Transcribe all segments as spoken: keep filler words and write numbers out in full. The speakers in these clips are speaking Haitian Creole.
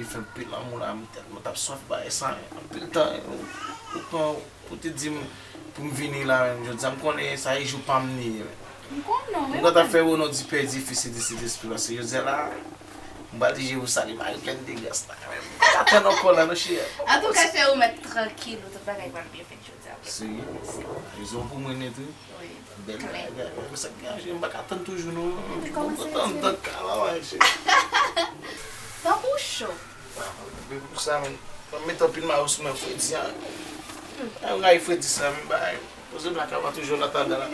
Fè anpil lanmou la, m tèlman t ap swaf bagay sa, anpil tan, ou, ou pran, ou te di m pou m vini la, menm jodi a, m konnen sa e jou pa m li ye, menm. M konnen, wi. M kontan fè w non di pè difisil de Sentespri, paske jodi a la, m pral di je ou sali Marie Pleine de Grâce la, menm. M pa tann ankò la, non, cheri. Antouka, cheri, ou mèt trankil, tout bagay pral byen fèt jodi a. Serye? Rezon pou mwen nèt, wi. Wi. Bèl bagay, men sa k gaje, m pa ka tann toujou non. Epi kòman se tann, tann ka la, wè, cheri. Tankou cho. Depi pou sa, men, mwen met anpil mayo sou mwen fredi a. Ay, yon gay fredi sa, men bagay. Poze blaka pa toujou la tada la.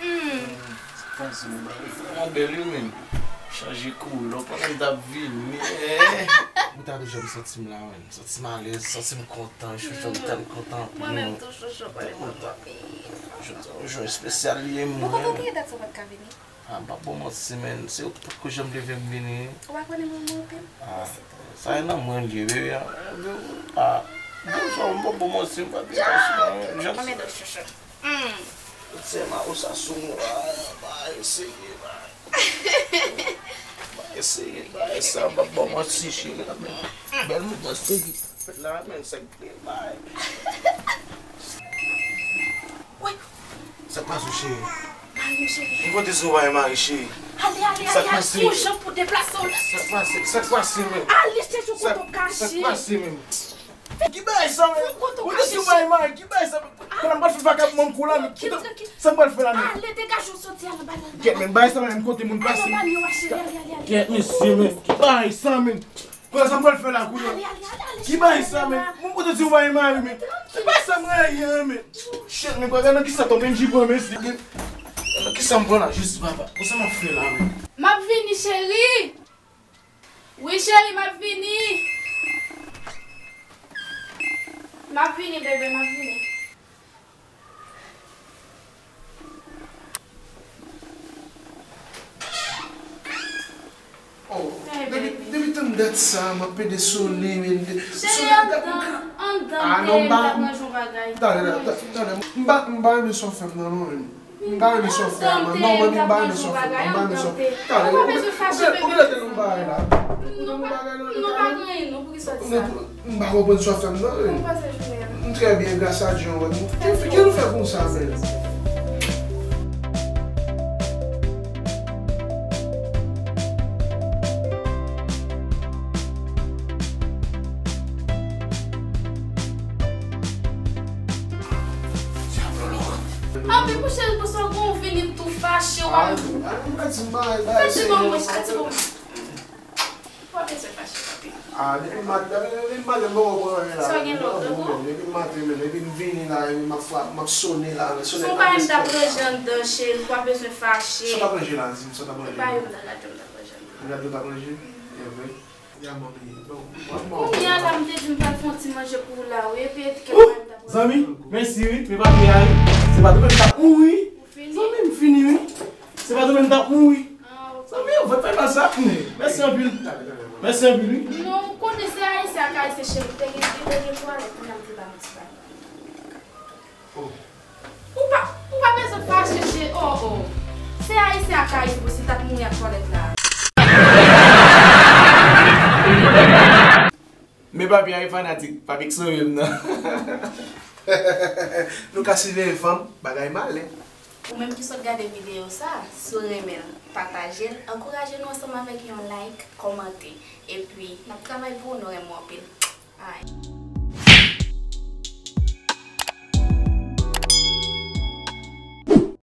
Hmm. Sa se yon bagay vrèman bèl, wi, men. Chanje koulè, pandan m t ap vini, eh. Mwen ta deja m santi m la, men. Santi m alèz, santi m kontan, chouchou, m tèlman kontan anpil. Mwen menm tou, chouchou, mwen kontan anpil. Jodi a, yon jou espesyal li ye, mwen. Ou kontan? Te gen dat sa w pa t ka vini? Ah, m p ap ba w manti, men. Se ou ki potko janm leve m vini. Ou pa konnen m renmen w anpil? Ah, sa e nan mwen li ye, bebe. Ah, bebe, ah, bebe, m p ap ba w manti, m pa te kache, non. Mwen menm tou, chouchou. Hmm. Sèlman ou sa sou mwen, ah, ba eseye, ba. Ba eseye, ba eseye, m p ap ba w manti, cheri, la, men. Bèl mouvman, cheri. Fèt la, men, sa k gen, ba. Wi. Sa k pase w, cheri? Mari m, cheri. M konte sou w, mari, cheri. Ale, ale, ale, ale, yon jan pou deplase w. Sa k pase? Sa k pase, men? Ale chèche yon kote w kache. Sa k pase, men? Ki bagay sa, men? Ou te sou bay mari, ki bagay sa? Kounye a m pral fè vakabon m kou la, men. Trankil, trankil. Sa m pral fè la, men? Ale, degaje w, soti, al anba, al anba. Kèt, men, bagay sa, men, kote moun pase. Al anba, ale, ale, ale. Kèt, mesye, men. Ki bagay sa, men? Kounye a sa m pral fè la, kounye a. Ale, ale, ale, ale. Ki bagay sa, men? Moun kote di w bay mari, men. Ki bagay sa, m rayi an, men. Shit, men, kounye a nan kisa tonbe, m jipon, mesye. Nan kisa m pran la, jis papa. Konsa m ap fè la, men. M ap vini, cheri. Wi, cheri, m ap vini. M ap vini, bebe, m ap vini. Oh, depi, depi tann dat sa, m ap pede sone, men. Cheri, anndan, anndan, m te, m t ap ranje yon bagay. Talè, talè, talè. M pa, m pa renmen sa w fè m nan, non, men. M pa renmen sa w fè a, man. Non, manmi, m pa renmen sa w fè, man. M pa renmen sa w fè. Talè, ou genlè te nan bagay la. Ou te nan bagay la, ou te nan bagay la. M pa konprann sa w fè m nan, men. M trè byen, gras a Dye, wè. Ki, ki nou fè konsa, men? Anpi pou cheri pou sa w gon vini m tou fache w. Al, al, m pa di m pa, al, al, fè ti bon mwen, fè ti bon mwen. Ou pa bezwen fache, papi. Ah, depi mat, depi, depi maten m poko pran anyen la. Sa w gen lòt, non? Depi maten, men, depi m vini la, epi m ap frape, m ap sone la, men, sone. Se yon bagay m t ap ranje anndan, cheri, ou pa bezwen fache. Sa w t ap ranje la, di m, sa w t ap ranje? Se pa yo m t ap ranje, m t ap ranje anndan. Gade w t ap ranje? E vre? Kounye a la, m te di m pral fè yon ti manje pou ou la, wi, epi etiket pa m ta pran. Zanmi, mèsi, wi, men papye a, wi. Se pa demen m t ap mouri. Zanmi, m fini, wi. Se pa demen m t ap mouri. Zanmi, ou fè fè mal sa. Mèsi anpil. Mèsi anpil, wi. Non, ou konnen se Ayisyen ak Ayisyen, cheri, te gen, te gen twalèt, kounye a m te ba m ti bagay. Oh. Ou pa, ou pa bezwen fache, cheri. Oh, oh. Se Ayisyen ak Ayisyen, pou si t ap mouri ak twalèt la. Men papi a e fanatik, papi k sove m nan. Nou ka siveye fanm, bagay malè. Ou menm ki sot gade videyo sa, si w renmen l, pataje l, ankouraje nou ansanm avèk yon like, kòmante. Epi, n ap travay pou ou, nou renmen w anpil. Ay.